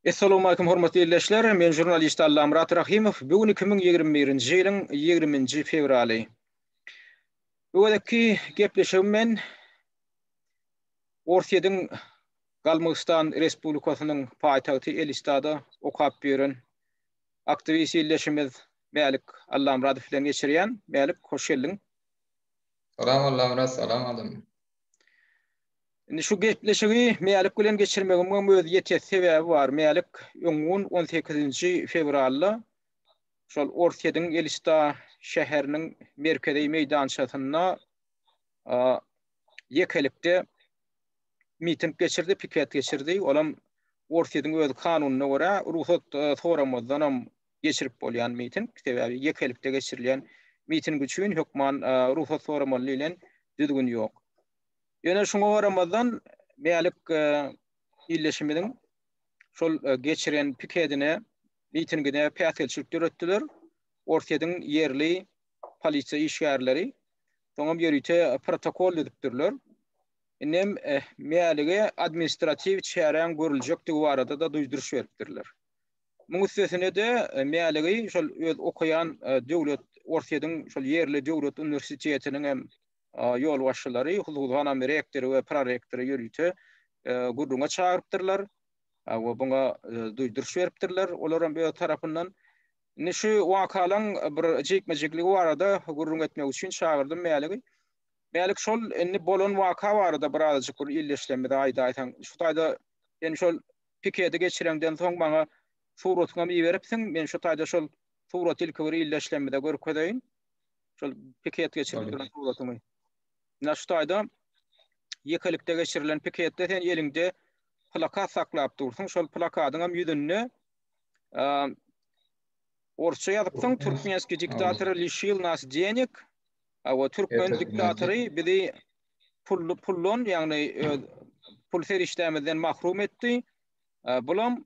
Essalowmalikim hormatly ildeşler! Men žurnalist Allamyrat Rahymow. Bu gün 2021-nji ýylyň 20-nji fewraly. Bu gezekki gepleşigim men Orsýetiň Galmygstan Respublikasynyň paýtagty Elistada okap ýören aktiwist ildeşimiz Mälik Allamyradow bilen geçirýän. Mälik, hoş geldiň. Salam Allamyrat, salam adamlar. Indi şu gepleşigi Mälik bilen geçirmegimiň öz ýetesi sebäbi bar. Mälik öňňun on sekizinji fewralda şol Orsýetiň Elista şäheriniň merkezi meýdançasynda ýekelikde miting geçirdi, piket geçirdi. Olam Orsýetiň öz kanunyna görä rugsat soramazdanam geçirip bolýan miting. Sebäbi ýekelikde geçirilýän miting üçin hökman rugsat soramaly diýlen düzgün ýok. Ýöne şuňa garamazdan Mälik ildeşimiziň şol geçiren pikedine, mitingine päsgelçilik döretdiler. Orsýetiň ýerli polisiýa işgärleri soňam ýörite protokol düzüpdirler. Indem Mälige administratiw çäräň görüljekdigi barada-da duýduryş beripdirler. Muň üstesine-de Mäligi şol öz okaýan döwlet Orsýetiň şol ýerli döwlet uniwersitetiniň hem ýolbaşçylary, hususanam rektory we prorektory ýörite gürrüňe çagyrypdyrlar we buňa duýduryş beripdirler. Olaram öz tarapyndan. Indi şu wakalaň bir jikme-jikligi barada gürrüň etmek üçin çagyrdym Mäligi. Mälik şol indi bolan waka barada birazajyk bir ildeşlerimize aýdaýsaň. Şu taýda sen şol piketi geçireňden soň maňa suratyňam iberipsiň. Men şu taýda şol suraty ilki bir ildeşlerimize görkezeýin. Şol piket geçirip duran suratyňy. Ine şu taýda ýekelikde geçirilen piketde sen eliňde plakat saklap dursuň. Şol plakadyň hem ýüzünde orsça ýazypsyň, Türkmenskiý diktator lişil nas deneg. Awa türkmen diktatory bizi pully puldan, ýagny öz pul serişdämizden mahrum etdi. Bulam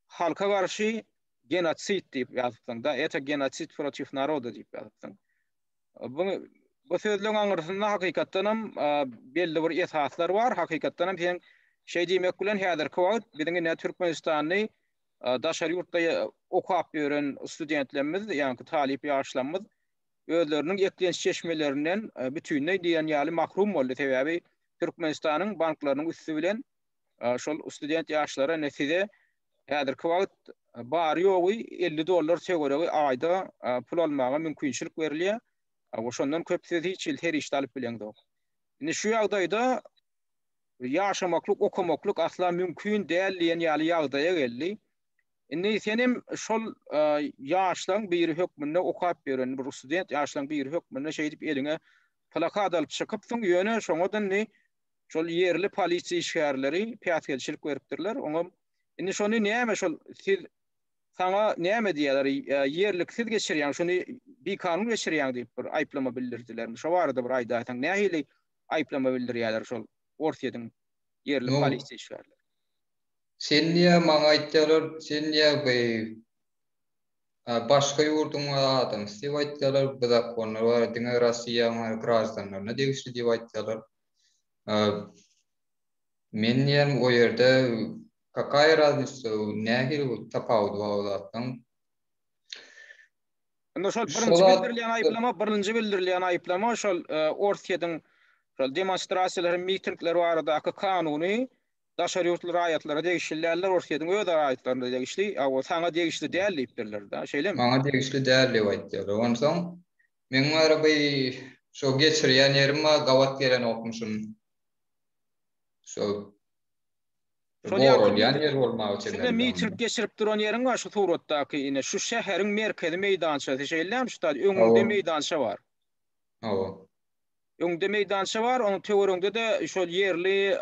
halka garşy genosid diýip ýazypsyň da, eta genosid protiv naroda diýip ýazypsyň. Bu bu sözleň aňyrsynda hakykatdan hem belli bir esaslar bar. Hakykatdan hem sen şeý diýmek bilen häzirki wagt biziň ine Türkmenistany daşary ýurtda okap ýören studentlerimiz, ýagny talyp ýaşlarymyz özleriniň eklenç çeşmelerinden bütinleý diýen ýaly mahrum boldy. Sebäbi Türkmenistanyň banklarynyň üsti bilen şol student ýaşlara ine size häzirki wagt bary-ýogy 50 dollar töweregi aýda pul almaga mümkinçilik berilýär. Şondan köp siz hiç hili serişde alyp bileňzok. Indi şu ýagdaýda ýaşamaklyk, okamaklyk asla mümkin däl diýen ýaly ýagdaýa geldi. Indi sen hem şol ýaşlaryň biri hökmünde okap ýören bir student ýaşlaryň biri hökmünde şeýdip eliňe plakat alyp çykypsyň, ýöne şoňa-da indi şol ýerli polisiýa işgärleri päsgelçilik beripdirler. Oňa indi şony näme şol siz saňa näme diýýärler, ýerliksiz geçirýäň, şony bikanun geçirýäň diýip bir aýyplama bildirdilermi? Şo barada bir aýdaýsaň, nähili aýyplama bildirýärler şol Orsýetiň ýerli polisiýa işgärleri? Sen diýýär, maňa aýtýarlar, sen diýýär, bu başga ýurduň adamsy diýip aýtýarlar, bu zakonlar bar, diňe Russiýanyň graždanlaryna degişli diýip aýtýarlar. Men diýýän o ýerde kakaýa raznica, nähili bu tapawudy bar o zatlaryň? Indi şol birinji bildirilýän aýyplama, birinji bildirilýän aýyplama şol Orsýetiň şol demonstrasiýalar hem mitingler baradaky kanuny daşary ýurtly raýatlara degişli däldir, Orsýetiň öz raýatlaryna degişli, a o saňa degişli däl diýipdirler-de, şeýlemi? Maňa degişli däl diýip aýtýarlar. Onsoň meň bar bir şo geçirýän ýerim bar, gabat gelenokmyşyn. Şo goralýan ýer bolmaga çemeli. Şunda miting geçirip duran ýeriň bar şu suratdaky ine şu şäheriň merkezi meýdançasy şeýlemi şu taýda öňüňde meýdança bar. Hawa. Öňde meýdança bar, onuň töwereginde-de şol ýerli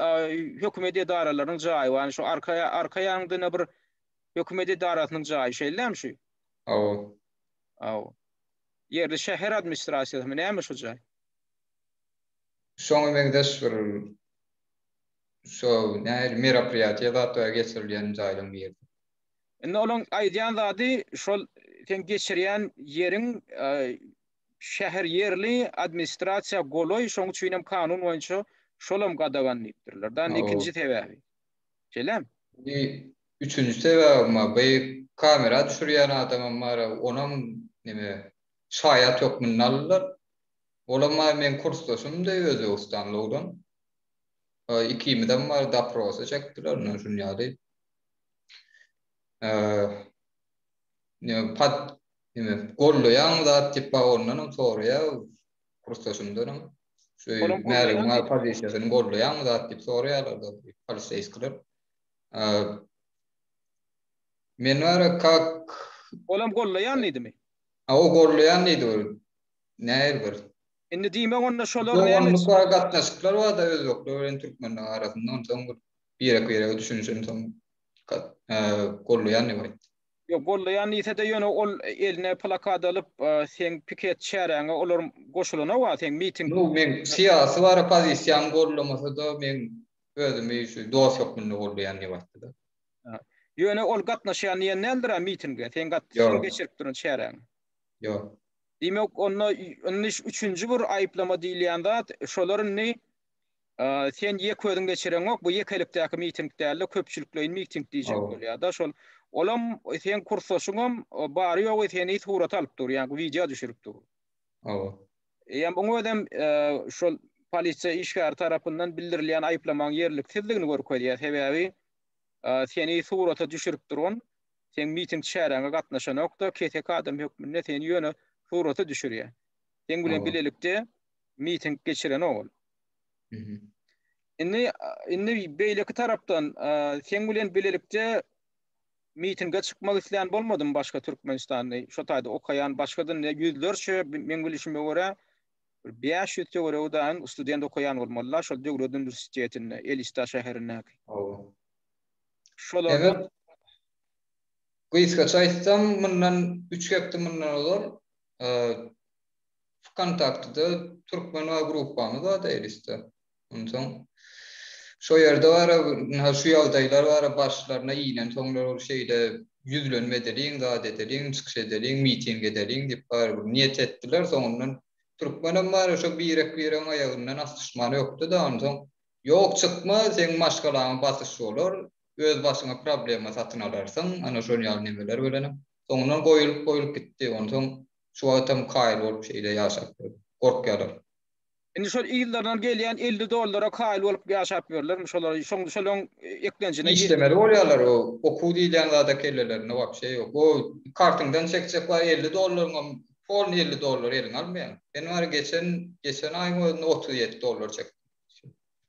hökümet edaralarynyň jaýy bar. Şu arka arka ýanynda ine bir hökümet edarasynyň jaýy, şeýle dälmi şu? Hawa. Hawa. Ýerli şäher administrasiýasymy, näme şu jaý? Şoňa meňzeş bir şo nähili meropriýatiýa zat bar geçirilýän jaýlaryň biri. Indi olaň aýdýan zady şol sen geçirýän ýeriň Şäher ýerli administrasiýa golaý, şoň üçin hem kanun boýunça şolam gadagan diýipdirler. Da ikinji sebäbi. Şeýlemi? Indi. Üçünji sebäbim bar, bu kamera düşürýän adamam bar, onam neme şaýat hökmünde aldylar. Olam bar meň kursdaşymdy, özbegistanly oglan. Ikimizem bar doprosa çekdiler, ondan şun ýaly. Neme pat neme gollaýaň zat diýip bar ondanam soraýar kursdaşymdanam. Şu Mäligiň pozisiýasyny gollaýaňmy zat diýip soraýarlar da poliseýskiler. Men bara kak Olam gollaýan diýdimi? A o gollaýan diýdi ol. Nähili bir. Indi diýmek onda şolar näme? Doganlyk gatnaşyklar bar-da özbekler bilen türkmenleriň arasynda onsoň bir birek-birege düşünişensoň gollaýan diýip aýtdy. Ýok, gollaýan diýse-de ýöne ol eline plakat alyp seň piket çäräňe olar goşulanok-a seň miting. Nu meň syýasy bara pozisiýamy gollamasa-da meň özümi şu dost hökmünde gollaýan diýip aýtdy-da. Ýöne ol gatnaşýan diýen däldir-a mitinge, seň gat seň geçirip duran çäräňe. Ýok. Diýmek onda indi üçünji bir aýyplama diýilýän zat şolar indi Sen ýek özüň geçireňok, bu ýekelikdäki miting dälde, köpçülikleýin miting diýjek bolýar-da. Şol olam seň kursdaşyňam bary-ýogy seni surata alyp dur, ýagny wideo düşürip dur. Hawa. Eýýäm oň özem şol polisiýa işgäri tarapyndan bildirilýän aýyplamaň ýerliksizligini görkezýär. Sebäbi seni surata düşürip duran seň miting çäräňe gatnaşanok-da, keseki adam hökmünde seni ýöne surata düşürýär. Seň bilen bilelikde miting geçirenok ol. Indi indi beýleki tarapdan seň bilen bilelikde mitinge çykmak islän bolmadymy başga Türkmenistanly şo taýda okaýan başgadan ýüzlerçe meň bilişime görä bir 500 töweregi daýyn student okaýan bolmalylar şol döwlet uniwersitetinde Elista şäherindäki. Hawa. Şolardan Gysgaça aýtsam mundan 3 hepde mundan ozal Wkontaktda türkmen bar gruppamyz bar Elista. Onsoň şo ýerde bar, ynha şu ýagdaýlar bar, başlaryna inen soňlar ol şeýle ýüzlenme edeliň, zat edeliň, çykyş edeliň, miting edeliň diýip bar bir niýet etdiler. Soňundan türkmenem bar, şo birek-biregiň aýagyndan asyşmany ökde-de, onsoň ýok çykma, seň maşgalaňa basyş bolar, öz başyňa problema satyn alarsyň, ana şol ýaly nemeler bilenem. Soňundan goýulyp-goýulyp gitdi. Onsoň Şu wagtam kaýyl bolup şeýle ýaşap ýör. Gorkýarlar. Indi şol yzlaryndan gelýän 50 dollara kaýyl bolup ýaşap ýörlermi şolar şoň şolaň eklenjine Işlemeli bolýarlar o okuw diýilýän zada kellelerinde wapşe ýok. O kartyňdan çekjek bar 50 dollaryňam polny 50 dollar eliňe almaýaň. Men bar geçen geçen aýyň özünde 37 dollar çekdim.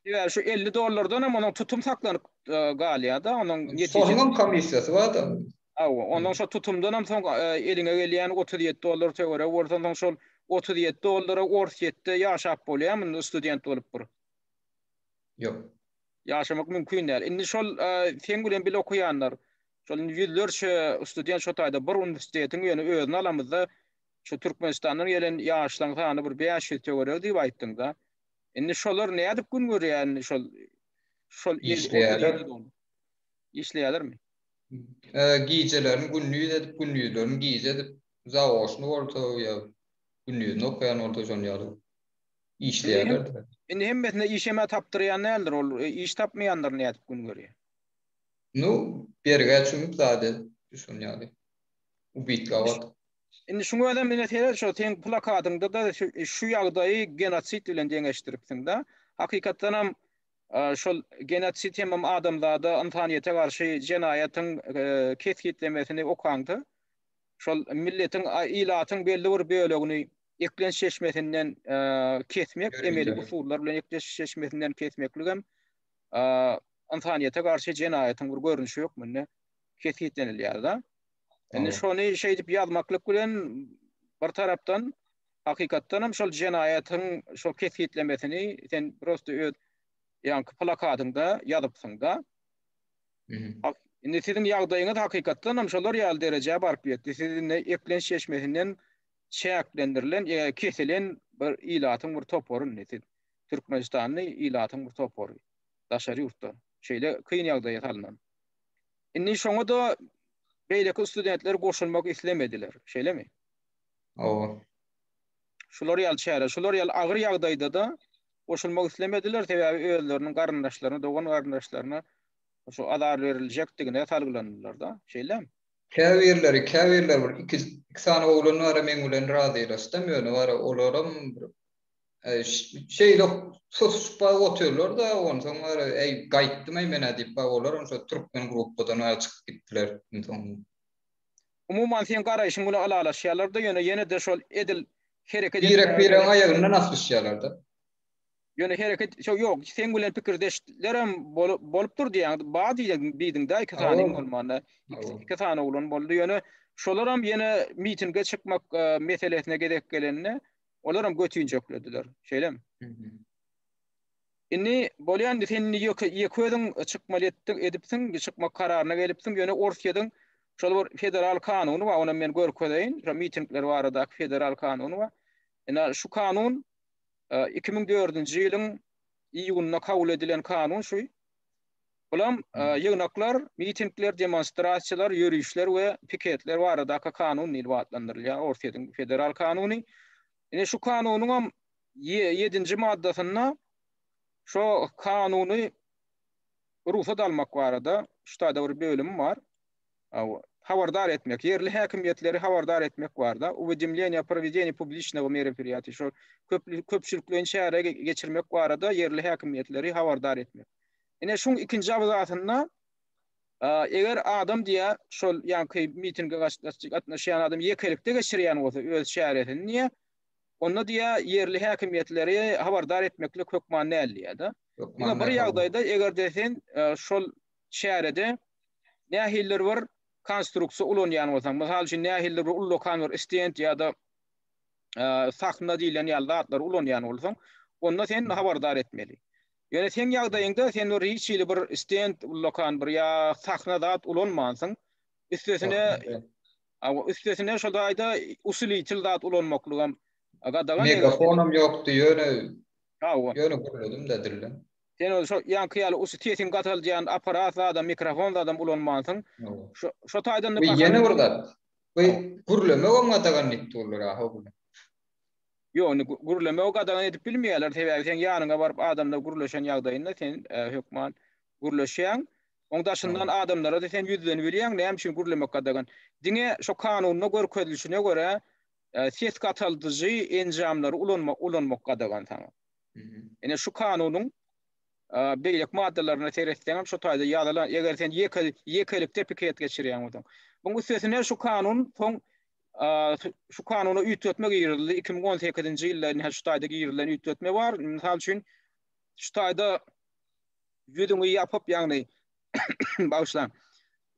Sebäbi şu 50 dollardanam onuň tutum saklanyp galýar-da, onuň netijesi. Şonuňam komissiýasy bar-da. Hawa, ondan şo tutumdanam soň eliňe gelýän 37 dollar töweregi bolsa, onsoň şol 37 dollara Orsýetde ýaşap bolýarmy indi student bolup bir? Ýok. Ýaşamak mümkin däl. Indi şol seň bilen bile okaýanlar, şol indi ýüzlerçe student şo taýda bir uniwersitetiň ýöne özüni alamyzda şu Türkmenistandan gelen ýaşlaryň sany bir 500 töweregi diýip aýtdyň-da. Indi şolar nädip gün görýär indi şol şol işleýärler. Işleýärlermi? Gijelerini gündiz edip, gündizlerini gije edip, zaoçny bolsa ýa gündizini okaýan bolsa şon ýaly işleýärler. Indi hemmesine işeme tapdyrýan däldir ol, iş tapmaýanlar nädip gün görýär? Nu, bergä çümüp zat edip, şon ýaly. Ubytga batyp. Indi şuň özem ine seret şo seň plakatyňda-da şu ýagdaýy genosid bilen deňeşdiripsiň-de. Hakykatdanam şol genosid hemem adamzada, ynsanyýete garşy jenaýatyň kesgitlemesini okaňda, şol milletiň, ilatyň belli bir bölegini eklenç çeşmesinden kesmek, emeli usullar bilen eklenç çeşmesinden kesmekligem ynsanyýete garşy jenaýatyň bir görnüşi hökmünde kesgitlenilýär-de. Indi şony şeýdip ýazmaklyk bilen bir tarapdan hakykatdan hem şol jenaýatyň şol kesgitlemesini sen prosta öz ýaňky plakatyňda ýazypsyň-da. Indi siziň ýagdaýyňyz hakykatdan hem şolar ýaly derejä baryp ýetdi. Siz indi eklenç çeşmesinden çäklendirilen, e, kesilen bir ilatyň bir topary indi siz. Türkmenistanly ilatyň bir topary daşary ýurtda şeýle kyn ýagdaýa salnan. Indi şoňa-da beýleki studentler goşulmak islemediler, şeýlemi? Hawa. Şular ýaly çäre, şular ýaly agyr ýagdaýda-da goşulmak islemediler, sebäbi özleriniň garyndaşlaryna, dogan-garyndaşlaryna. şu azar beriljekdigine salgylandylar-da. Şeýlemi? Käbirleri, käbirleri bir iki, iki sany oglan bar-a meň bilen razylaşdam, ýöne bar-a olaram bir şeýle susuşyp baryp otyrlar-da, onsoň bar-a, äý, gaýtdym-aý men-ä diýip, bar olaram şo türkmen gruppadan bar çykyp gitdiler soň. Umuman seň garaýşyň bilen ylalaşýarlar-da, ýöne ýene-de şol edil hereket etmäge Birek-biregiň aýagyndan aslyşýarlar-da. Ýöne hereket şo ýok, seň bilen pikirdeşlerem bolupdyr diýýäň, bar diýdiň, diýdiň-dä iki sany iň bolmanda. Iki sany oglan boldy. Ýöne şolaram ýene mitinge çykmak meselesine gezek gelende, olaram götinjeklediler. Şeýlemi? Indi bolýa indi sen indi ýeke ýeke özüň çykmaly etdiň, edipsiň, çykmak kararyna gelipsiň. Ýöne Orsýetiň şol bir federal kanuny bar, onam men görkezeýin. Şo mitingler baradaky federal kanuny bar. Ine şu kanun 2004-nji ýylyň iýunynda kabul edilen kanun şu. Bulam ýygnaklar, mitingler, demonstrasiýalar, ýörişler we piketler baradaky kanun diýlip atlandyrylýar, Orsýetiň federal kanuny. Ine şu kanunyňam ýedinji maddasynda şo kanuny rugsat almak barada şu taýda bir bölüm bar. Habardar etmek, ýerli häkimiýetleri habardar etmek barada, uwedemleniýe o prowedenii publiçnogo meropriýatiýa, şol köpçülikleýin çäre geçirmek barada ýerli häkimiýetleri habardar etmek. Ine şuň ikinji abzasynda eger adam diýä, şol ýaňky mitinge gatnaşýan adam ýekelikde geçirýän bolsa öz çäresini diýä, onda diýä ýerli häkimiýetleri habardar etmeklik hökman däl diýä-de. Diňe bir ýagdaýda eger-de sen şol çärede nähilidir bir konstruksiýa ulanýan bolsaň, mysal üçin nähilidir bir ullakan bir stend ýa-da sahna diýlen ýaly zatlary ulanýan bolsaň, onda sen habardar etmeli. Ýöne seň ýagdaýyňda sen bir hiç hili bir stend ullakan bir ýa sahna zat ulanmansyň. Üstesine üstesine şo taýda usilitel zat ulanmaklygam gadagan. Megafonam ýokdy ýöne ýöne gürledim-de dilden. Sen ol şo ýaňky ýaly usy sesiň gataldýan aparat zadam, mikrofon zadam ulanmansyň. Şo şo taýdan da Ýene bir zat. Bu gürlemegem gadagan diýip durlar a ho bular. Ýok, indi gürlemegi gadagan edip bilmeýärler, sebäbi seň ýanyňa baryp adamlar gürleşen ýagdaýynda sen hökman gürleşýäň. Oň daşyndan adamlara-da sen ýüzlenibilýäň, näme üçin gürlemek gadagan. Diňe şo kanunda görkezilişine görä ses gataldyjy enjamlary ulanmak ulanmak gadagan saňa. Ine şu kanunyň beýleki maddalaryna seretseňem şu taýda ýazylan, eger sen ýeke ýekelikde piket geçirýän bolsaň. Buň üstesine şu kanun soň şu kanuna üýtgetme girizildi. 2018-nji ýylda ine şu taýda girizilen üýtgetme bar. Mysal üçin şu taýda ýüzüňi ýapyp, ýagny bagyşlaň.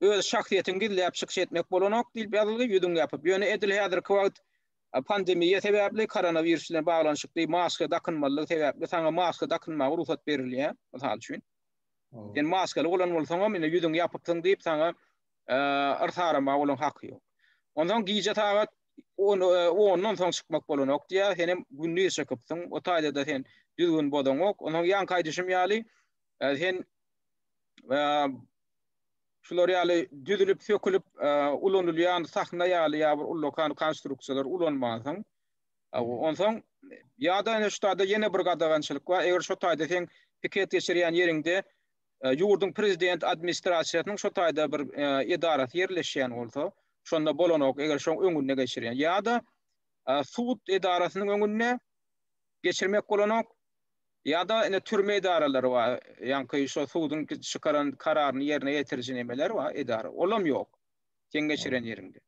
Öz şahsyýetiňi gizläp çykyş etmek bolanok diýlip ýazylgy, ýüzüňi ýapyp. Ýöne edil häzirki wagt Pandemiýa sebäpli, koronawirus bilen baglanyşykly maska dakynmalylygy sebäpli saňa maska dakynmaga rugsat berilýär, mysal üçin. Sen maskaly bolan bolsaňam, ine ýüzüňi ýapypsyň diýip saňa yrsaramaga bolan haky ýok. Onsoň gije sagat ondan soň çykmak bolanok diýýär, senem gündiz çykypsyň, o taýda-da sen düzgün bozaňok. Onsoň ýaňky aýdyşym ýaly, sen Şular ýaly düzülip, sökülip ulanylýan sahna ýaly ýa bir ullakan konstruksiýalary ulanmansyň. Onsoň ýa-da ine şu taýda ýene bir gadagançylyk bar. Eger şo taýda seň piket geçirýän ýeriňde ýurduň prezident administrasiýasynyň şo taýda bir edarasy ýerleşýän bolsa, şonda bolanok, eger şoň öňünde geçirýän. Ýa-da sud edarasynyň öňünde geçirmek bolanok. Ýa-da ine türme edaralary bar, ýaňky şo suduň çykaran kararyny ýerine ýetiriji nemeler bar, edara. Olam ýok. Seň geçiren ýeriňde.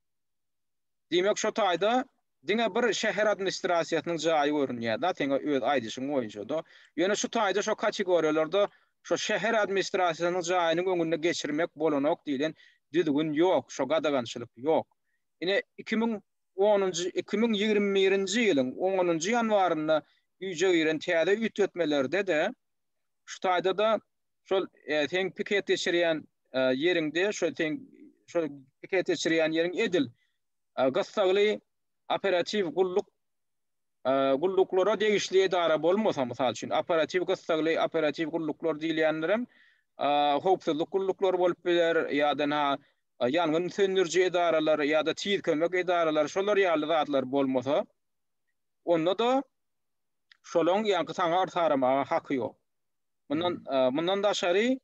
Diýmek şo taýda diňe bir şäher administrasiýasynyň jaýy görünýär-da, seň öz aýdyşyň boýunça-da. Ýöne şu taýda şo kategoriýalarda şo şäher administrasiýasynyň jaýynyň öňünde geçirmek bolanok diýlen düzgün ýok, şo gadagançylyk ýok. Ine 2000 onunjy, 2021-nji ýylyň onunjy ýanwarynda güýje giren täze üýtgetmelerde-de şu taýda-da şol seň piket geçirýän ýeriňde, şol seň şol piket geçirýän ýeriň edil gyssagly operatiw gulluk gulluklara degişli edara bolmasa, mysal üçin, operatiw gyssagly operatiw gulluklar diýilýänlerem howpsuzlyk gulluklary bolup biler ýa-da ýangyn söndüriji edaralar ýa-da tiz kömek edaralary şolar ýaly zatlar bolmasa, onda-da şolaň ýaňky saňa yrsaramaga haky ýok. Mundan mundan daşary.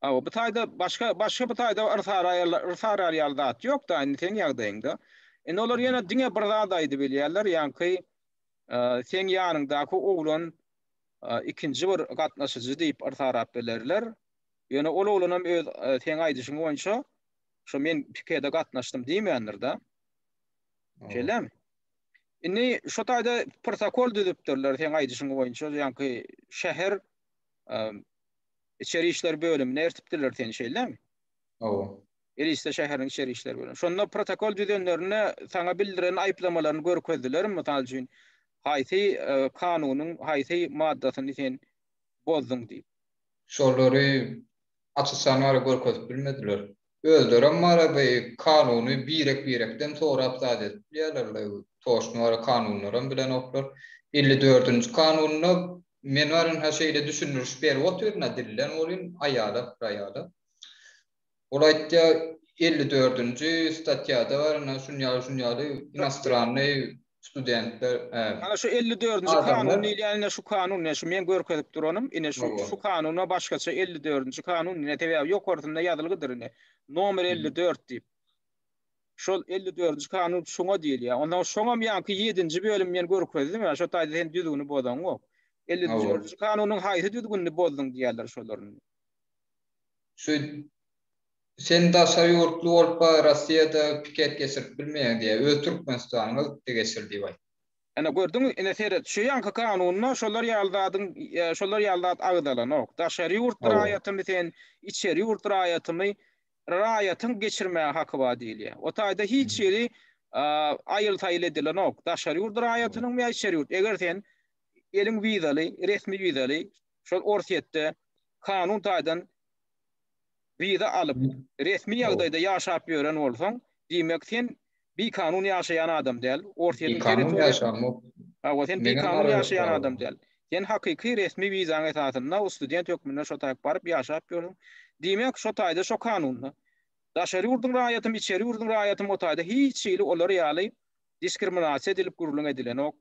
Awa, bu taýda başga başga bu taýda yrsaraýar ýaly zat ýok-da indi seň ýagdaýyňda. Indi olar ýene diňe bir zat aýdybilýärler, ýaňky seň ýanyňdaky oglan ikinji bir gatnaşyjy diýip yrsarap bilerler. Ýöne ol oglanam öz seň aýdyşyň boýunça şo men pikede gatnaşdym diýmändir-de. Şeýlemi? Indi şo taýda protokol düzüpdirler seň aýdyşyň boýunça, ýaňky şäher içeri işler bölümine ertipdirler seni şeýlemi? Hawa. Elista şäheriniň içeri işler bölümi. Şonda protokol düzenlerinde saňa bildiren aýyplamalaryny görkezdilermi, mysal üçin, haýsy kanunyň haýsy maddasyny sen bozduň diýip? Şolary açyşan ýaly görkezip bilmediler. Özlerem bara bi kanuny birek-birekden sorap zat edip bilýärler-le, toşny bara kanunlaram bilenoklar. Elli dördünji kanunda men baryn-ha şeýle düşündiriş berip otyryn-a dilden welin aýala, bir aýala. Ol aýtýar, elli dördünji statýada bar, ynha şun ýaly, şun ýaly inostrannyý studentler, Ana şu elli dördünji kanun diýilýän ine şu kanun, ine şu men görkezip duranym, ine şu şu kanuna başgaça elli dördünji kanun, ine sebäbi ýokarsynda ýazylgydyr ine, nomer 54 diýip. Şol elli dördünji kanun şoňa diýilýär. Ondan şoňam ýaňky ýedinji bölüm men görkezdim, ýa şo taýda sen düzgüni bozaňok. Elli dördünji kanunyň haýsy düzgünini bozduň diýýärler şolar indi. Şu sen daşary ýurtly bolup Rossiýada piket geçirip bilmeýäň diýýär. Öz Türkmenistanyňa gitde geçir diýip aýtdy. Ene gördüňmi, ine seret, şu ýaňky kanunda şolar ýaly zadyň, şolar ýaly zat agzalanok. Daşary ýurt raýatymy sen, içeri ýurt raýatymy, raýatyň geçirmäge haky bar diýilýär. O taýda hiç hili aýyl-saýyl edilenok. Daşary ýurt raýatynyňmy ýa içeri ýurt. Eger sen eliň wizaly, resmi wizaly, şol Orsýetde kanun taýdan wiza alyp, resmi ýagdaýda ýaşap ýören bolsaň, diýmek sen bikanun ýaşaýan adam däl. Orsýetiň Bikanun ýaşamok. Hawa, sen bikanun ýaşaýan adam däl. Sen hakyky resmi wizaň esasynda student hökmünde şo taýyk baryp ýaşap ýörsüň. Diýmek, şo taýda şo kanunda daşary ýurduň raýatym, içeri ýurduň raýatym o taýda hiç hili olar ýaly diskriminasiýa edilip gürrüň edilenok.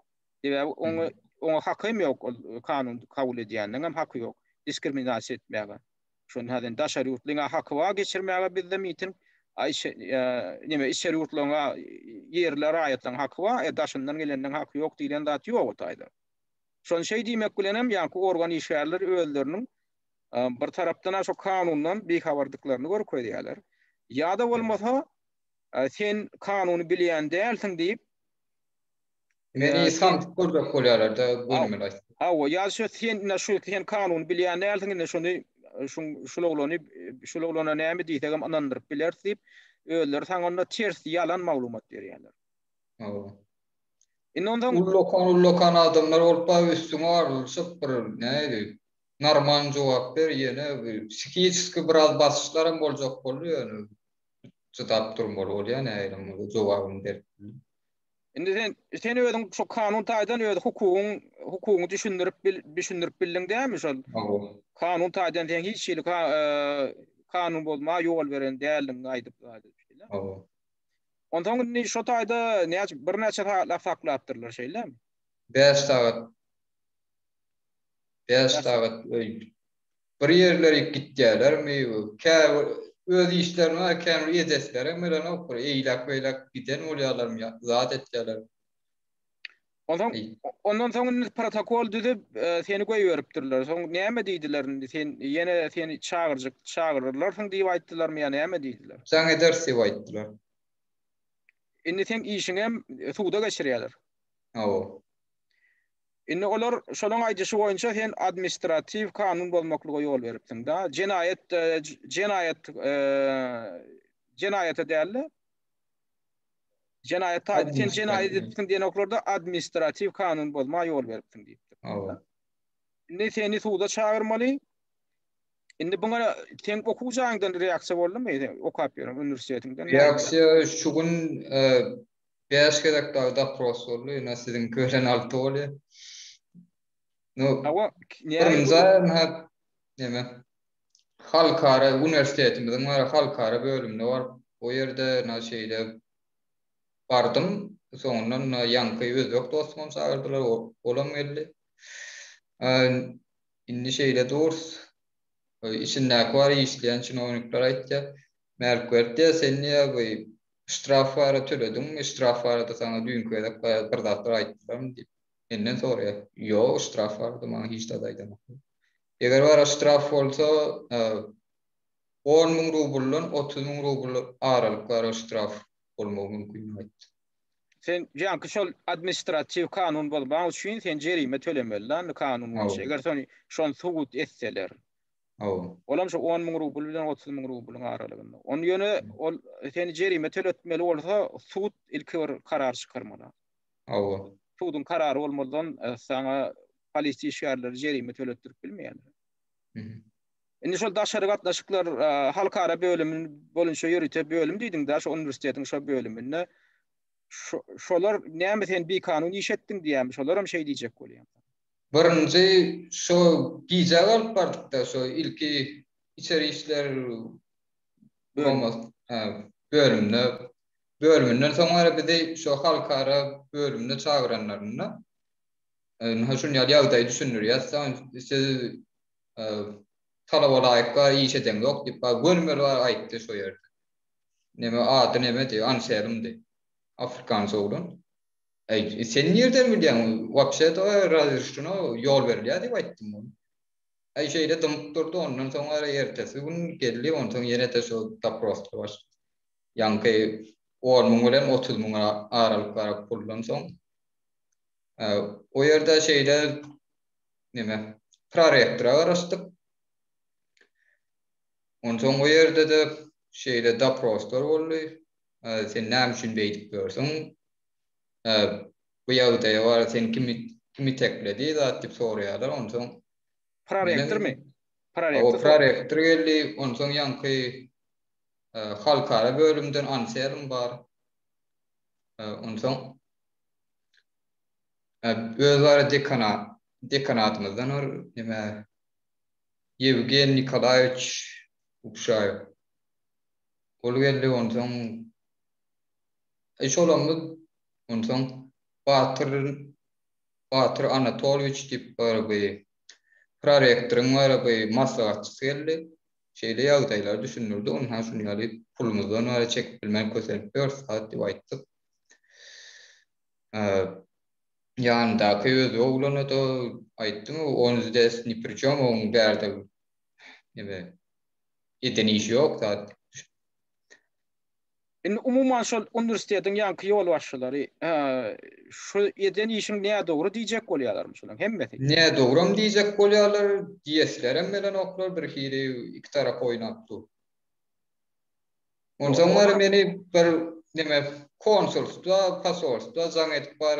Sebäbi oňa oňa haky hem ýok ol kanun kabul edýänleň hem haky ýok diskriminasiýa etmäge. Şony häzir daşary ýurtlyňa haky bar geçirmäge bizde miting. A neme içeri ýurtlaryňa ýerli raýatlaryň haky bar, e daşyndan gelenleň haky ýok diýlen zat ýok o taýda. Şony şeý diýmek bilen hem ýaňky organ işgärleri özleriniň bir tarapdan şo kanundan bihabardyklaryny görkezýärler. Ýa-da bolmasa sen kanuny bilýän dälsiň diýip Meni samsyk görjek bolýarlar-da gönümel aýtsak. Hawa, ýa şu sen ine şu sen kanuny bilýän dälsiň ine şuny şuň şul oglany şul oglana näme diýsegem ynandyryp bileris diýip, özleri saňa onda ters ýalan maglumat berýärler. Hawa. Indi onsoň Ullakan ullakan adamlar bolup bar üstüňe arlyşyp bir näli normal jogap ber ýene bir psihiçeski biraz basyşlaram boljak boldy ýöne çydap durmaly bolýar nähilem bolsa jogabyny berip. Indi sen sen özüň şu kanun taýdan öz hukugyň hukugyňy düşündirip bil, düşündirip bildiň dämi şol? Hawa. Kanun taýdan sen hiç hili ka, e, kanun bozma ýol beren däldiň aýdyp aýdyp şeýle. Hawa. Onsoň indi şo taýda näçe birnäçe sagatlap saklapdyrlar şeýlemi? 5 sagat. 5 sagat öý. Bir ýerlerik gitýärlermi, käbir öz işlerini bar, käbir edeslerem gelenok, bir eýläk-beýläk giden bolýarlarmy, ýa zat etýärler. Onsoň, ondan soň indi protokol düzüp, seni goýberipdirler. Soň näme diýdiler indi? Sen ýene seni çagyrjyk, çagyrarlarsyň diýip aýtdylarmy ýa näme diýdiler? Jaň ederis diýip aýtdylar. Indi seň işiňem suda geçirýärler. Hawa. Indi olar şolaň aýdyşy boýunça sen administratiw kanun bozmaklyga ýol beripsiň da. Jenaýat jenaýat jenaýata dälde. Jenaýat taýda sen jenaýat edipsiň diýenoklarda administratiw kanun bozma ýol beripsiň diýipdir. Hawa. Indi seni suda çagyrmaly. Indi buňa seň okuw jaýyňdan reaksiýa boldumy? Okap ýören uniwersitetiňden. Reaksiýa şu gün Bäş gezek dagy dopros boldy, ýöne siziňki bilen alty bolýar. No, Hawa, birinji aýyna neme? Halkara uniwersitetimiziň bar, halkara bölümine baryp, o ýerde na şeýle bardym. Soňundan ýaňky özbek dostumam çagyrdylar, olam geldi. Indi şeýle durs. Içindäki bar işleýän çinownikler aýtýar. Mälikberdi diýýär, sen diýýär bu ştraf bara tölediňmi? Ştraf barada saňa düýnki gezek bir zatlar aýtdylarmy diýip. Menden soraýar. Ýok, ştraf barada maňa hiç zat aýdanoklar. Eger bara ştraf bolsa, 10 müň rubldan 30 müň rubl aralyk bara ştraf bolmagy mümkin aýtdy. Sen ýaňky şol administratiw kanun bozmaň üçin sen jerime tölemeli lan kanun boýunça. Eger sen şony subut etseler. Hawa. Olam şu 10 müň rubl bilen 30 müň rublyň aralygynda. Ony ýöne ol seni jerime töletmeli bolsa sud ilki bir karar çykarmaly. Hawa. Suduň karary bolmazdan e, saňa polisiýa işgärleri jerime töletdirip bilmeýärler. Indi şol daşary gatnaşyklar e, halkara bölümi boýunça ýörite bölüm diýdiň-de, şu uniwersitetiň şo bölüminde. Şolar näme sen bikanun iş etdiň diýýärmi? Şolar hem şeý diýjek bolýar. Birinji şo gijä galyp bardyk-da, şo ilki içeri işler bölüminde bölüminden soň ara bizi şo halkara bölümine çagyranlarynda ynha şun ýaly ýagdaýy düşündirýär. Siz talaba laýyk bar iş edeňzok diýip, gönümel bar aýtdy şo ýerde. Neme ady nemedi, Anselmdi. Afrikans oglan. Eý, sen nirden bilýäň? Wapşe-da razreşeno ýol berilýär diýip aýtdym ony. Eý, şeýle dymyp durdy, ondan soň ara ertesi gün geldi, onsoň ýene-de şo doproslar başlady. Ýaňky on müň bilen 30 müň aralyk bar puldan soň. O ýerde şeýle neme prorektora garaşdyk. Onsoň o ýerde-de şeýle doproslar boldy. Sen näme üçin beýdip ýörsüň? Bu ýagdaýa bar sen kim kim itekledi zat diýip soraýarlar. Onsoň prorektormy? Prorektor. Prorektor geldi. Onsoň ýaňky halkara bölümden Anselm bar. Onsoň öz bara dekanat dekanatymyzdan bir neme Ýewgen Nikolaýewiç Upşaýew. Ol geldi onsoň Eý şolamyz onsoň Batyr Batyr Anatolwiç diýip bir bu prorektoryň bar bu maslahatçysy geldi. Şeýle ýagdaýlary düşündirdi. Onha şuny ýaly pulumyzdan bar çekip bilmän kösenip ýörüs zat diýip aýtdyk. Ýanyndaky özbek oglana-da aýtdym, on zdes ni pri çom, oň bärde neme eden işi ýok zat. Indi umuman şol uniwersitetiň ýaňky ýolbaşçylary şu eden işiň nädogry diýjek bolýarlarmy şolaryň hemmesi? Nädogram diýjek bolýarlar, diýeslerem gelenoklar, birhili iki tarap oýnap dur. Onsoň bar meni bir neme konsulstwa, posolstwa jaň edip bar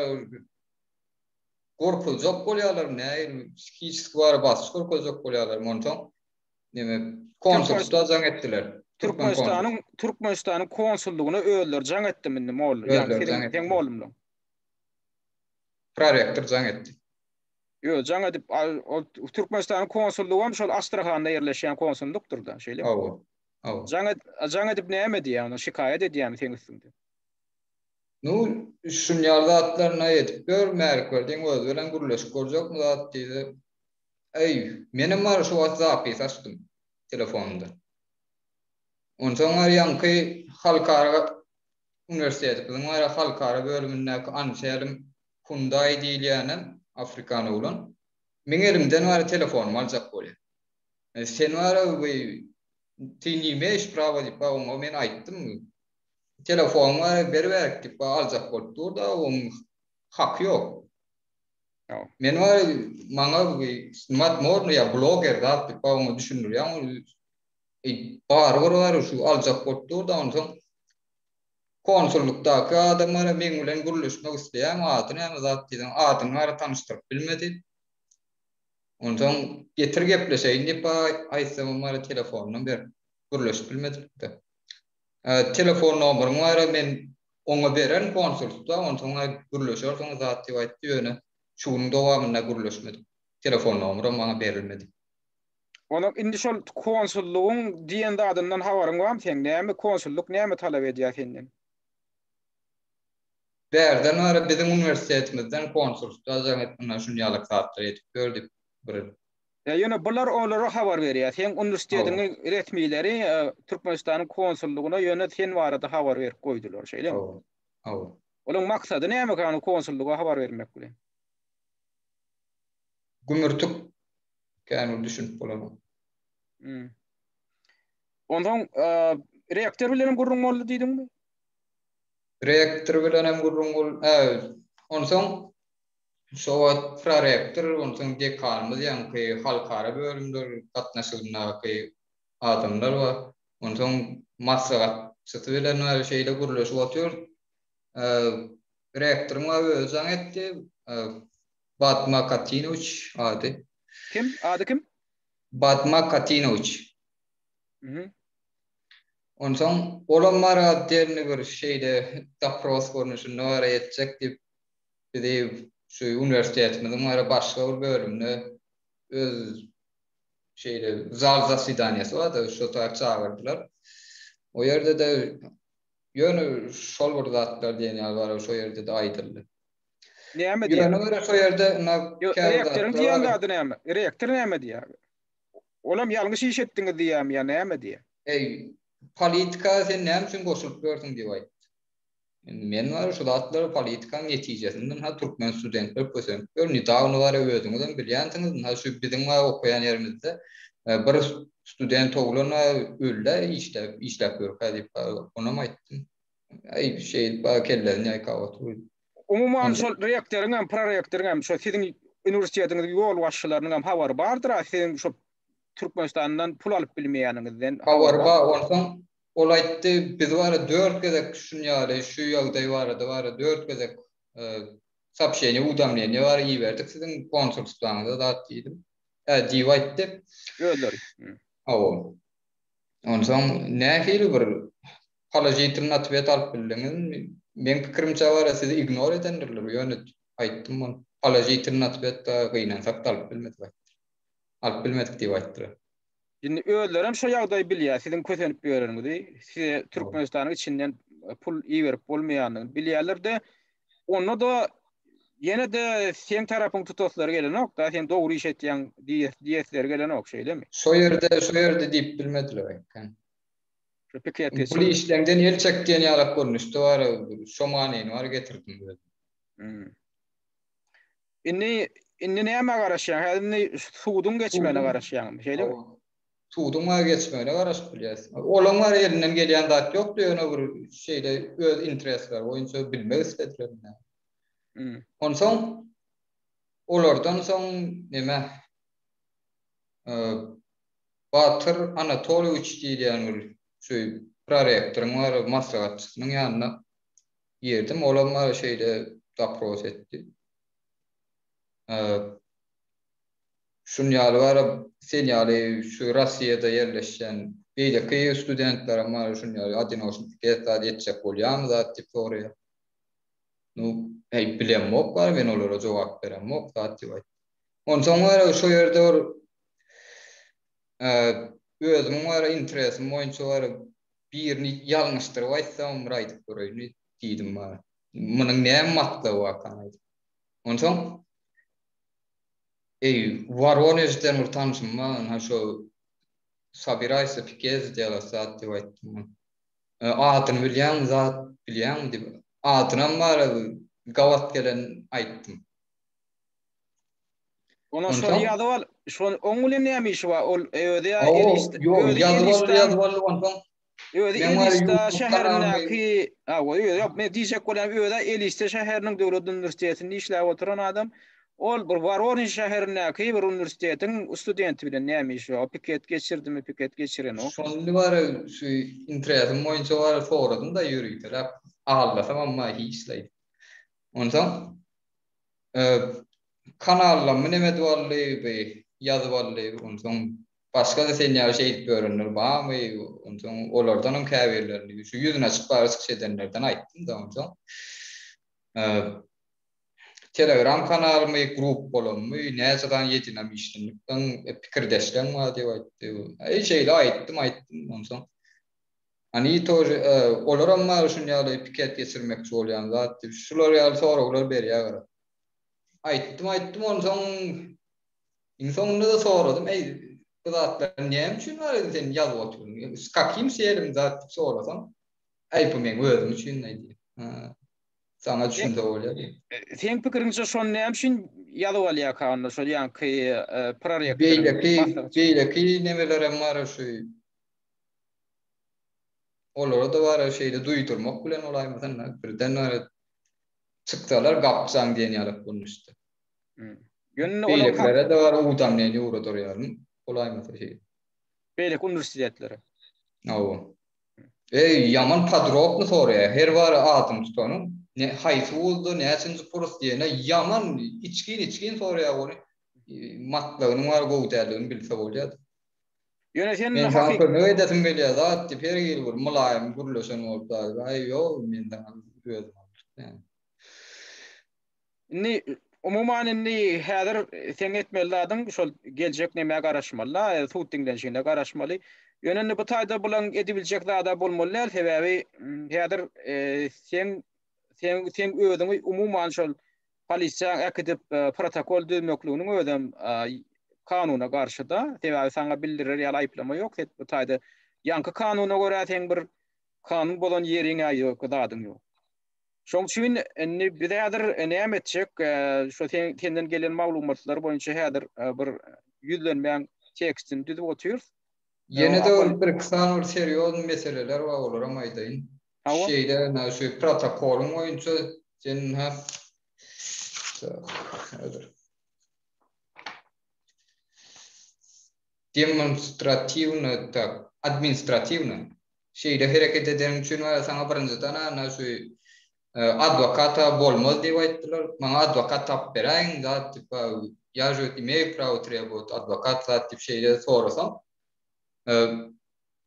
gorkuzjak bolýarlar, nähili psihiçeski bar basyş görkezjek bolýarlar. Onsoň neme konsulstwa jaň etdiler. Türkmenistanyň Türkmenistanyň konsullygyna özleri jaň etdimi indi molla? Ýa seň seň mollumlaň. Prorektor jaň etdi. Ýok, jaň edip, ol Türkmenistanyň konsullygy hem şol Astrahanda ýerleşýän konsullykdyr-da, şeýlemi? Hawa. Hawa. Jaň et, jaň edip näme diýýär onda? Şikaýat edýärmi seň üstüňde? Nu, şun ýaly zatlaryny edip ýör, Mälikberdiň özi bilen gürleşip görjekmi zat diýdi. Eý, menem bar şu wagt zapis açdym telefonymda. Onsoň bar ýaňky halkara uniwersitetimiziň bar halkara bölümindäki Anselm Hundaý diýilýänem afrikan oglan. Meň elimden bar telefonymy aljak bolýar. Sen bar bu ty ne imeýeş prawo diýip bar oňa men aýtdym. Telefonyňy bar beriberik diýip bar aljak bolup dur da oň haky ýok. Men bar maňa bu snimat morno ýa bloger zat diýip bar oňa düşündirýän. Barybir bar şu aljak bolup dur da onsoň konsullukdaky adam bar meň bilen gürleşmek isleýämi ady näme zat diýseň adyny bar tanyşdyryp bilmedi. Onsoň getir gepleşeýin diýip aýtsamam bar telefonynam berip gürleşip bilmedik-de. Telefon nomeryň bar men oňa bererin konsulstwa onsoň gürleşersiňiz zat diýip aýtdy ýöne şu günüň dowamynda gürleşmedik. Telefon nomeram maňa berilmedi. Onuň indi şol konsullygyň diýen zadyndan habaryň barmy seň? Näme konsullyk näme talap edýär senden? Bärden bäri biziň uniwersitetimizden konsulstwa jaň edip mundan şun ýaly zatlar edip ýör diýip. Bir Ýa ýöne bular olara habar berýär. Seň uniwersitetiňiň resmileri Türkmenistanyň konsullygyna ýöne sen barada habar berip goýdular, şeýlemi? Hawa. Hawa. Olaň maksady näme ony konsullyga habar bermek bilen? Gümürtik kän bir düşünip bolanok. Hmm. Onsoň rektor bilen hem gürrüň boldy diýdiňmi? Rektor bilen hem gürrüň boldy. Onsoň Şo wagt prorektor, onsoň dekanymyz ýaňky halkara bölümler gatnaşygyndaky adamlar bar. Onsoň maslahatçysy bilen bar şeýle gürleşip otyrys. Rektoryň bar özi jaň etdi. Batma Katinowiç ady. Kim? Ady kim? Batma Katinowiç. Mhm. Onsoň olam bar otdelny bir şeýle dopros görnüşinde bar etjek diýip bizi şu uniwersitetimiziň bar başga bir bölümine öz şeýle zal zasidaniýasy bardy, şo taýy çagyrdylar. O ýerde-de ýöne şol bir zatlar diýen ýaly bar, şo ýerde-de aýdyldy. Näme diýýär? Ýöne görä şo ýerde ynha Rektoryň diýen zady näme? Rektor näme diýýär? Olam ýalňyş iş etdiňiz diýýärmi ýa näme diýýär? Eý, politika sen näme üçin goşulyp ýörsüň diýip aýtdy. Indi men bar şu zatlar politikaň netijesinden ha türkmen studentler kösenip ýör. Nedawno bar özüňizem bilýänsiňiz, ynha şu biziň bar okaýan ýerimizde bir student oglan öldi işläp, işläp ýörkä diýip onam aýtdym. Aý şeýdip bar kellesini ýaýkap oturdy. Umuman şol rektoryň hem, prorektoryň hem, şo siziň uniwersitetiňiziň ýolbaşçylarynyň hem habary bardyr-a siziň şo Türkmenistandan pul alyp bilmeýäniňizden. Habary bar, onsoň Ol aýtdy, biz bara dört gezek şun ýaly, şu ýagdaý barada bara dört gezek soobşeniýe, uwdamleniýe bara iberdik siziň konsulstwaňyza zat diýdim. Hä, diýip aýtdy. Özleri. Hawa. Onsoň nähili bir položitilnyý otwet alyp bildiňizmi? Meň pikirimçe bara sizi ignor edendirler, ýöne aýtdym ony. Položitilnyý otwet gynansak-da alyp bilmedik aýtdy. Alyp bilmedik diýip aýtdylar. Indi özlerem şo ýagdaýy bilýär, siziň kösenip ýöreniňizi, size Türkmenistanyň içinden pul iberip bolmaýandygyny bilýärler-de, onda-da ýene-de seň tarapyňy tutaslary gelenok-da, sen dogry iş etýäň diýesleri gelenok, şeýlemi? Şo ýerde, şo ýerde diýip bilmediler eken. Şo piket Pul geçirdi. işleňden el çek diýen ýalak görnüşde bar, şo manyny bar getirdim özüm. Hmm. Indi indi nämä garaşýaň? Häzir indi suduň geçmegine garaşýaňmy? Şeýlemi? Suduň bar geçmegine garaşyp bilýäs. Olaň bar elinden gelýän zat ýokdy, ýöne bir şeýle öz interesleri boýunça bilmek islediler. Hmm. Onsoň olardan soň neme Batyr Anatolýewiç diýilýän bir şu prorektoryň bar maslahatçysynyň ýanyna girdim. Olam bar şeýle dopros etdi. Şun ýaly bar sen ýaly şu Rossiýada ýerleşýän beýleki studentlerem bar şun ýaly odinoçny piket zat etjek bolýarmy zat diýip soraýar. Nu, äý bilemok bar men olara jogap beremok zat diýip aýtdy. Onsoň bar şo ýerde bir özümiň bar interesim boýunça bar birini ýalňyşdyryp aýtsam bir aýdyp göreýin diýdim bar. Munuň näme matlaby barkan aýdyp. Onsoň eý Woronežden bir tanşym bar, ynha şo Sobiraýsa piket zdelat zat diýip aýtdym. Adyny bilýäňmi zat bilýäňmi diýip. Adynam bar gabat gelen aýtdym. Ona şony ýazyp al. Şony oň bilen näme işi bar? Ol özi ýa Elista. Ýok, ýazyp al, ýazyp al onsoň. Özi Elista şäherindäki, ha, özi ýok, men diýjek bolýan özi Elista şäheriniň döwlet uniwersitetinde işläp oturan adam. Ol bir Woronež şäherindäki bir uniwersitetiň studenti bilen näme işi bar? Piket geçirdimi, piket geçirenok. Şony bar şu interesim boýunça bar soradym-da ýöriteläp. Aldasam amma hiç-leý. Onsoň Kanallammy neme edip aldy, bi ýazyp aldy, onsoň başga-da sen ýaly şeýdip ýörenler barmy, onsoň olardanam käbirlerini, şu ýüzüni açyp bary çykyş edenlerden aýtdym-da, onsoň Telegram kanalymy, grup bolanmy, näçe sany ýedinamyşlennikleň, pikirdeşleň bar diýip aýtdy. Eý, şeýle aýtdym, aýtdym, onsoň Oni tože, olaram bar şun ýaly piket geçirmekçi bolýan zat diýip, şular ýaly soraglar berýär gara. Aýtdym, aýtdym, onsoň. Iň soňunda-da soradym, Eý, bu zatlar näme üçin bar indi sen ýazyp otyrsyň? S kakim selim zat diýip sorasam, Äý, bu meň özüm üçin diýdi. Saňa düşünse bolýar diýdi. Seň pikiriňçe şony näme üçin ýazyp alýarka onda şol ýaňky prorektoryň Beýleki, beýleki nemelerem bar şu Olara-da bar şeýle duýdurmak bilen bolaýmasyn, birden bar çyksalar gapjaň diýen ýalak bolmuşdy. Ýöne Beýlekilere-de bar uwdamleniýe ugradyrýaryn, bolaýmasa şeýle. Beýleki uniwersitetlere. Hawa. Eý, ýaman podrobny soraýar. Her bary adyny tutanyň, ne haýsy wuzda, näçinji kurs diýene ýaman içgin-içgin soraýar ony. Matlagynyň bar gowy däldigini bilse bolýar. Ýöne sen Men saňa kömek edesim gelýär zat diýip her hili bir mylaýym gürleşen bolup zat. Aý ýok, men saňa özüm alyp. Indi umuman indi häzir seň etmeli zadyň şol geljek nemä garaşmaly-da, sud diňlenişigine garaşmaly. Ýöne indi bu taýda bulaň edibiljek zada bolmaly däl, sebäbi häzir seň seň seň özüňi umuman şol polisiýa äkidip protokol düzmekliginiň özem kanuna garşy-da. Sebäbi saňa bildirer ýaly aýyplama ýok. Sen bu taýda ýaňky kanuna görä seň bir kanun bozan ýeriň-ä ýok, zadyň ýok. Şoň üçin indi biz häzir näme etjek? Şu senden gelen maglumatlar boýunça häzir bir ýüzlenmäň tekstini düzüp otyrys. Ýene-de bir bir-iki sany bir serýoznyý meseleler bar, olaram aýdaýyn. Şeýle, ynha, şu protokolyň boýunça sen ynha häzir. Demonstratiwno tak, administratiwno şeýle hereket edeniň üçin wara saňa birinjiden ana şu adwokata bolmaz diýip aýtdylar. Maňa adwokat tapyp beräýiň zat diýip, ýa же imeýu prawo trebowat adwokat zat diýip şeýle sorasam,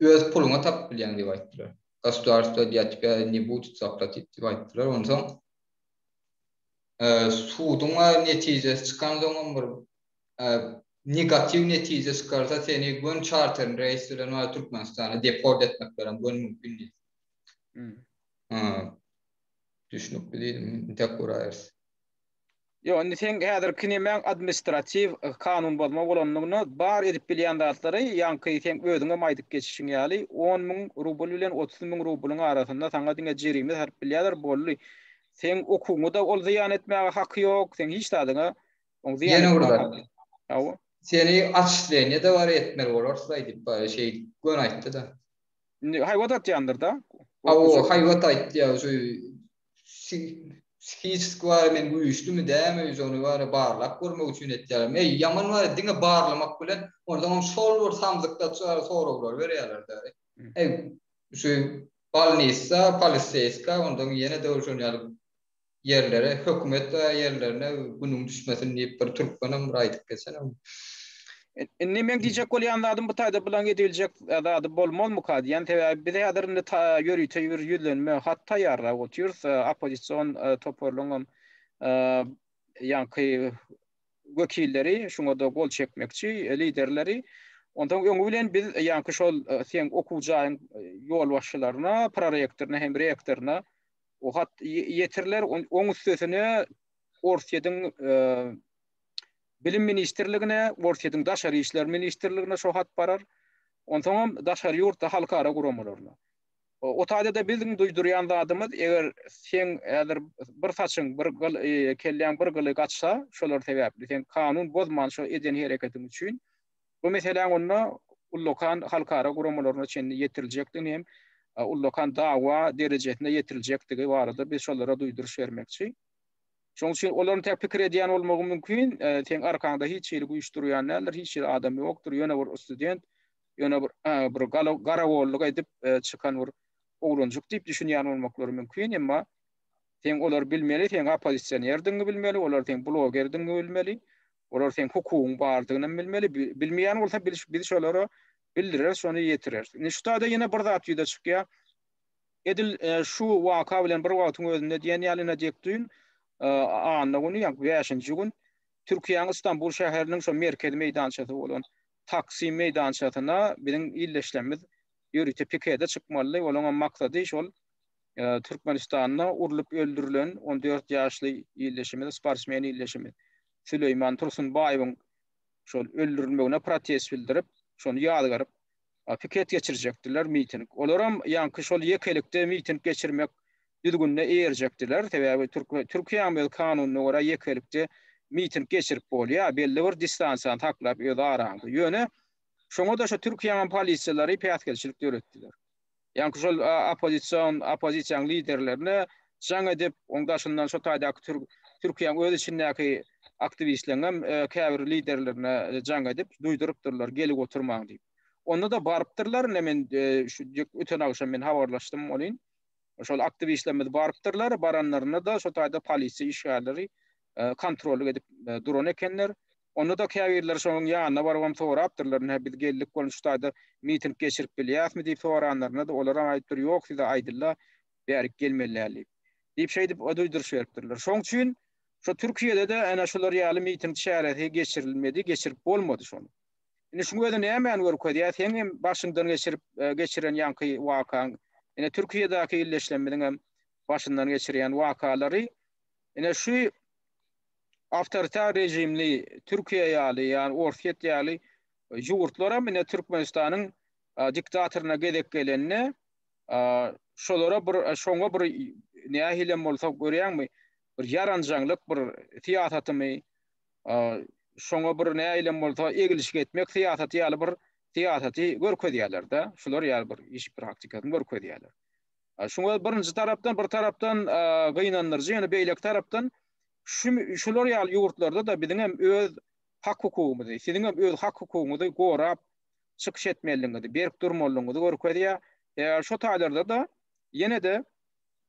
öz puluňa tapyp bilýäň diýip aýtdylar. Gosudarstwo dlya tebya ne budet zaplatit diýip aýtdylar. Onsoň suduň netijesi çykansoňam bir negatiw netije çykarsa seni gön çarterli reýs bilen bar Türkmenistana deport etmeklerem gön mümkin diýdi. Hmm. Düşnükli diýdim, intek guraýarys. Ýok, indi seň häzirki nemäň administratiw e, kanun bozma bolanlygyna bar edip bilýän zatlary ýaňky seň özüňem aýdyp geçişiň ýaly 10 müň rubl bilen 30 müň rublyň arasynda saňa diňe jerime salyp bilýärler boldy. Seň okuwyňa-da ol zyýan etmäge haky ýok, seň hiç zadyňa Oň zyýan Ýene bir zat. Hawa. Seni atçisleniýe-de bar etmeli bolarsyz aýdyp bar şeý göni aýtdy-da. Indi haýbat atýandyr-da. Hawa, haýbat aýtdy ýa şu psihiçeski bar men güýçlümi dämi şony bar barlap görmek üçin etýärler. Eý ýaman bar diňe barlamak bilen onsoňam şol bir samsykdaç bar soraglar berýärler-de. Eý şu bolnisa, poliseýska ondan ýene-de şon ýaly ýerlere, hökümet ýerlerine günüň düşmesin diýip bir türkmenem bir aýdyp geçen. Indi meň diýjek bolýan zadym bu taýda bulaň ediljek zady bolmazmyka diýen. Sebäbi biz häzir indi ýörite bir ýüzlenme hat taýýarlap otyrys. Oppozision toparlaryň ýaňky wekilleri şuňa-da gol çekmekçi, liderleri. Onsoň öňi bilen biz ýaňky şol seň okuw jaýyň ýolbaşçylaryna, prorektoryna hem rektoryna O hat ýetiriler. Oň üstesine Orsýetiň Bilim ministrligine, Orsýetiň Daşary işler ministrligine şo hat barar. Onsoňam daşary ýurtda halkara guramalaryna. O taýda-da biziň duýdurýan zadymyz, eger seň häzir bir saçyň, bir gyl, kelläň bir gyly gaçsa, şolar sebäpli sen kanun bozman şo eden hereketiň üçin Bu meseläň onda ullakan halkara guramalaryna çenli ýetiriljekdigini hem ullakan dawa derejesine ýetiriljekdigi barada biz şolara duýduryş bermekçi. Şonuň üçin olaryň tä pikir edýän bolmagy mümkin, seň arkaňda hiç hili güýç durýan däldir, hiç hili adam ýokdur, ýöne bir student, ýöne bir bir garagolluk edip çykan bir oglanjyk diýip düşünýän bolmaklary mümkin, emma Sen olary bilmeli, seň oppozisionerdigiňi bilmeli, olar seň blogerdigiňi bilmeli, olar seň hukugyň bardygyny hem bilmeli. Bilmeýän bolsa biz şolara bildireris, şony ýetireris. Indi şu taýda ýene bir zat ýüze çykýar. Edil e, şu waka bilen bir wagtyň özünde diýen ýaly ine dek düýn e, anna güni, ýagny 5-nji gün Türkiýäniň Istanbul şäheriniň şo merkezi meýdançasy bolan Taksim meýdançasyna biziň ildeşlerimiz ýörite pikete çykmalydy. Olaryň hem maksady şol Türkmenistanda urlup öldürilen 14 ýaşly ildeşimiz, sportsmen ildeşimiz Süleýman Tursunbaýewiň. şol öldürilmegine protest bildirip, şony ýazgaryp piket geçirjekdiler, miting. Olaram ýaňky şol ýekelikde miting geçirmek düzgünine eýerjekdiler. Sebäbi Türkiýäniň öz kanunyna görä ýekelikde miting geçirip bolýar, belli bir distansiýany saklap öz araňda. Ýöne şoňa-da şo Türkiýäniň polisiýalary päsgelçilik döretdiler. Ýaňky şol oppozision oppozisiýanyň liderlerine jaň edip, oň daşyndan şo taýdaky türk Türkiýäniň öz içindäki aktiwistleriň hem käbir liderlerine jaň edip duýdurypdyrlar, gelip oturmaň diýip. Onda-da barypdyrlar, ine men şu öten agşam men habarlaşdym welin, şol aktiwistlerimiz barypdyrlar, baranlarynda-da şo taýda polisiýa işgärleri kontrollyk edip duran ekenler. Onda-da käbirleri şonuň ýanyna barybam sorapdyrlar, ine biz geldik welin şu taýda miting geçirip bilýäsmi diýip soranlarynda-da olaram aýdypdyr, ýok size aýdylda bärik gelmeli däl diýip. Diýip şeýdip duýduryş beripdirler. Şoň üçin şo Türkiýede-de ene şular ýaly miting çäresi geçirilmedi, geçirip bolmady şony. Indi şuň özi nämäni görkezýär? Seň hem başyňdan geçirip geçiren ýaňky wakaň, ine Türkiýedäki ildeşlerimiziň hem başyndan geçirýän wakalary ine şu awtoritar režimli Türkiýe ýaly, ýa Orsýet ýaly ýurtlaram ine Türkmenistanyň diktatoryna gezek gelende şolara bir şoňa bir nähilem bolsa görýäňmi, bir ýaranjaňlyk bir syýasatymy şoňa bir nähilem bolsa egilişik etmek syýasaty ýaly bir syýasaty görkezýärler-de, şular ýaly bir iş praktikasyny görkezýärler. Şuňa birinji tarapdan, bir tarapdan gynandyryjy, ýöne beýleki tarapdan şu şular ýaly ýurtlarda-da biziň hem öz hak-hukugymyzy, siziň hem öz hak-hukugyňyzy gorap çykyş etmelidigiňizi, berk durmalydygyňyzy görkezýär. Sebäbi şo taýlarda-da ýene-de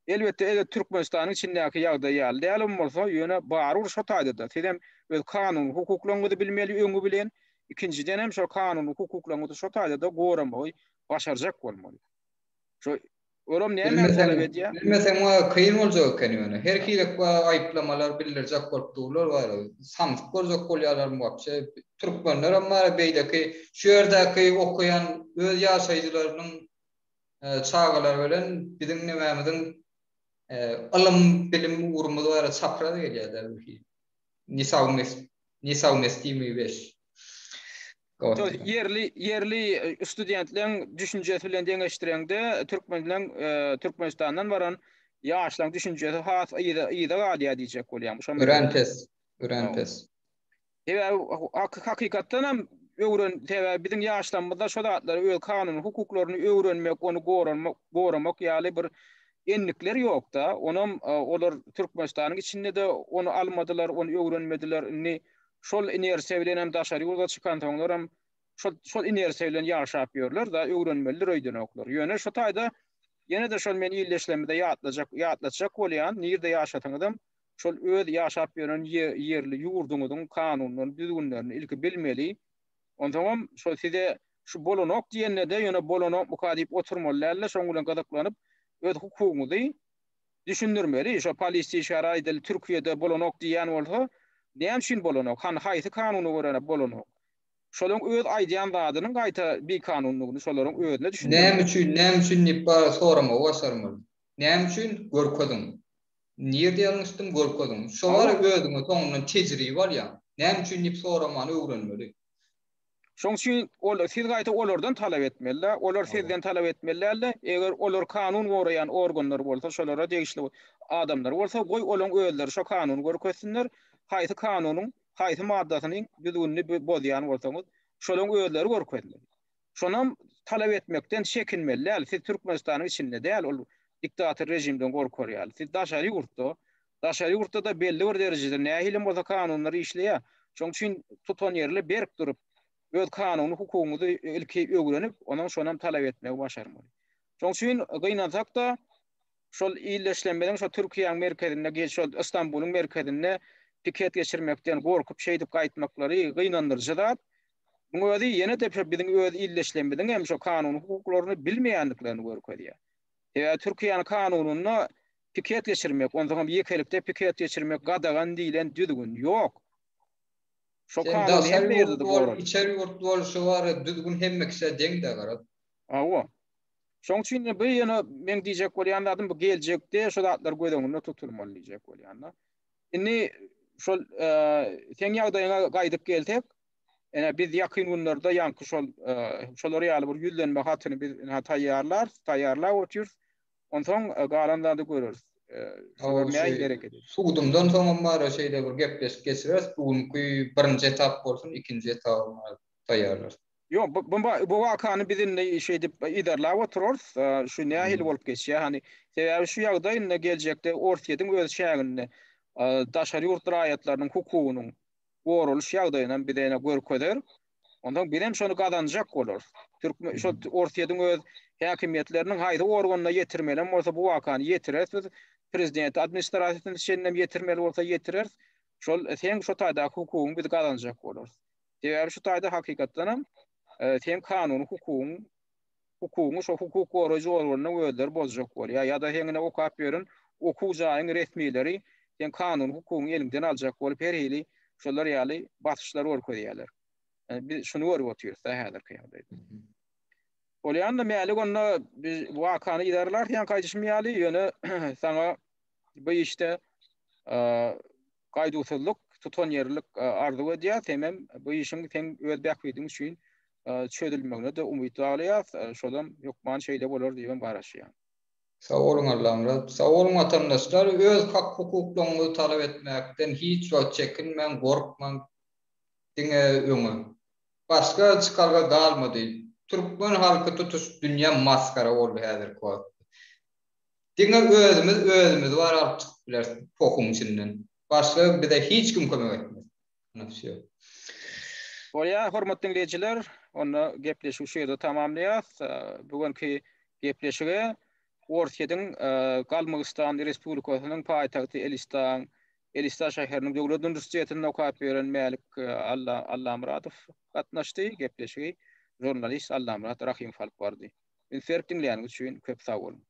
elbetde eger Türkmenistanyň içindäki ýagdaý ýaly dälem bolsa, ýöne barybir şo taýda-da siz hem öz kanuny hukuklaryňyzy bilmeli öňi bilen, ikinjiden hem şol kanuny hukuklaryňyzy şo taýda-da goramagy başarjak bolmaly. Şo olam näme talap edýär? Bilmeseň wa kyn boljak eken ýöne. Her hili aýyplamalar bildirjek bolup durlar bar. Samsyk boljak bolýarlar wapşe. Türkmenlerem bar beýleki şu ýerdäki okaýan öz ýaşaýjylarynyň çagalary bilen biziň nemämiziň ylym bilim ugrumyz bar çapraz gelýär-de bir hili. Nesawmestimiý weş. Ýerli ýerli studentleň düşünjesi bilen deňeşdireňde türkmenleň Türkmenistandan baran ýaşlaň düşünjesi has yza yza galýar diýjek bolýaň. Örän pes. Örän pes. Sebäbi hakykatdan hem öwren sebäbi biziň ýaşlarymyzda şo zatlary öz kanuny hukuklaryny öwrenmek, ony goranmak, goramak ýaly bir endikler ýokda. Onam olar Türkmenistanyň içinde-de ony almadylar, ony öwrenmediler. Indi şol inersiýa bilen hem daşary ýurda çykansoňlar hem şol şol inersiýa bilen ýaşap ýörler da öwrenmelidir öýdenoklar. Ýöne şu taýda ýene-de şol men ildeşlerimize ýatlajak ýatlatjak bolýan, nirde ýaşasaňyzam şol öz ýaşap ýören ýerli ýurduňyzyň kanunlaryny, düzgünlerini ilki bilmeli. Onsoňam şol size şu bolanok diýende-de ýöne bolanokmyka diýip oturmaly däl-de, şoň bilen gyzyklanyp öz hukugyňyzy düşündirmeli. Şo polisiýa işgäri aýdaly Türkiýede bolanok diýýän bolsa, näme üçin bolanok? Hany haýsy kanuna görä bolanok? Şolaryň öz aýdýan zadynyň gaýta bikanunlygyny şolaryň özüne düşündirmeli. Näme üçin, näme üçin diýip bara soramagy başarmaly. Näme üçin? Görkeziň. Nirde ýalňyşdym görkeziň. Şo bara özüňe soňundan tejribe alýaň. Näme üçin diýip soramany öwrenmeli. Şoň üçin ol siz gaýta olardan talap etmeli-de, olar sizden talap etmeli däl-de, eger olar kanun goraýan organlar bolsa, şolara degişli adamlar bolsa, goý olaň özleri şo kanuny görkezsinler, haýsy kanunyň haýsy maddasynyň düzgünini bozýan bolsaňyz, şolaň özleri görkezmeli. Şonam talap etmekden çekinmeli däl. Siz Türkmenistanyň içinde däl, ol diktator režimden gorkar ýaly. Siz daşary ýurtda, daşary ýurtda-da belli bir derejede nähilem bolsa kanunlar işleýär. Şonuň üçin tutanýerli berk durup, öz kanuny hukugyňyzy ilki öwrenip, ondan şonam talap etmegi başarmaly. Şonuň üçin gynansak-da, şol ildeşlerimiziň şo Türkiýäň merkezinde, şol Istanbulyň merkezinde piket geçirmekden gorkup şeýdip gaýtmaklary gynandyryjy zat. Muň özi ýene-de şo biziň öz ildeşlerimiziň hem şo kanuny hukuklaryny bilmeýändiklerini görkezýär. Sebäbi Türkiýäniň kanunynda piket geçirmek, onsoň hem ýekelikde piket geçirmek gadagan diýlen düzgün ýok. Şo kanun hemme ýerde-de goraly. Içeri ýurt bol, şo bar düzgün hemme kişä deň-de garaz. Hawa. Şoň üçin-de bu ýöne meň diýjek bolýan zadym bu geljekde şu zatlar göz öňünde tutulmaly diýjek bolýan-da. Indi şol seň ýagdaýyňa gaýdyp gelsek, Ine biz ýakyn günlerde ýaňky şol şolar ýaly bir ýüzlenme hatyny biz ine taýýarlarys, taýýarlap otyrys. Onsoň galan zady göreris. Şolar nähili hereket eder. Sudumdan soňam bar şeýle bir gepleşik geçireris. Bu günki birinji etap bolsun, ikinji etaby taýýarlarys. Ýok, bu bu bu wakany biz indi şeýdip yzarlap oturarys. Şu nähili bolup geçýär? Hany, sebäbi şu ýagdaý indi geljekde Orsýetiň öz çäginde daşary ýurt raýatlarynyň hukugynyň goralyş ýagdaýyny hem bize ýene görkezer. Onsoň bizem şony gazanjak bolarys. Türkmen şol Orsýetiň öz häkimiýetleriniň haýsy organyna ýetirmelem bolsa bu wakany ýetireris biz. Prezident administrasiýasyna çenlem ýetirmeli bolsa ýetireris. Şol seň şo taýdaky hukugyňy biz gazanjak bolarys. Sebäbi şu taýda hakykatdanam seň kanuny hukugyň hukugyňy şo hukuk goraýjy organynyň özleri bozjak bolýar ýa-da seň ine okap ýören okuw jaýyň resmileri seň kanuny hukugyňy eliňden aljak bolup her hili şolar ýaly basyşlar görkezýärler. Biz şuny görüp otyrys-da häzirki ýagdaýda. Bolýanda Mälik onda biz wakany yzarlarys ýaňky aýdyşym ýaly, ýöne saňa bu işde gaýduwsyzlyk, tutanýerlilik arzuw edýäris hemem bu işiň seň öz bähbidiň üçin çözülmegine-de umyt baglaýarys. Şolam hökman şeýle bolar diýibem garaşýan. Sag boluň Allamyrat. Sag boluň watandaşlar. Öz hak hukuklaryňyzy talap etmekden hiç wagt çekinmäň, gorkmaň. Diňe öňe. Başga çykalga galmady. Türkmen halky tutuş dünýä masgara boldy häzirki wagtda. Diňe özümiz özümizi bar alyp çykyp bileris bu pohuň içinden. Başga bize hiç kim kömek etmez. Ine wsýo. Bolýar hormatly diňleýjiler, onda gepleşigi şu ýerde tamamlaýas. Bu günki gepleşige Orsýetiň Galmygystan Respublikasynyň paýtagty Elistan, Elista şäheriniň döwlet uniwersitetinde okap ýören Mälik Alla Allamyradow gatnaşdy. Gepleşigi žurnalist Allamyrat Rahymow alyp bardy. Üns berip diňleýäniňiz üçin köp sag boluň.